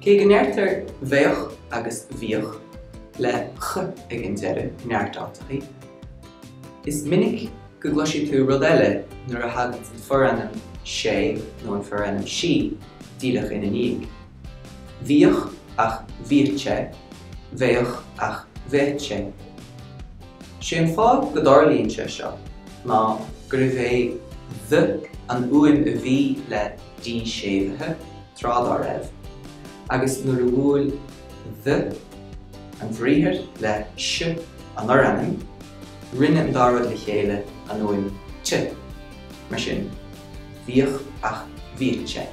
Cé go ndeirtear bheadh agus bhíodh le ch ag an deireadh i neart áiteachaí, is minic go gcloisfidh tú rud eile nuair a thaganns an forainm sé nó an forainm sí díreach ina ndiaidh. Bhíodh ach bhíodh sé, bheadh ach bheadh sé. Sé an fáth go dtarlaíonn sé seo ná gurbh é th an fhuaim a bhí le D séimhithe tráth dá raibh, agus nuair a bhuail th an bhriathair le sh an fhorainm, rinne an dá rud le chéile an fhuaim t, mar sin, bhíodh ach bhíodh sé.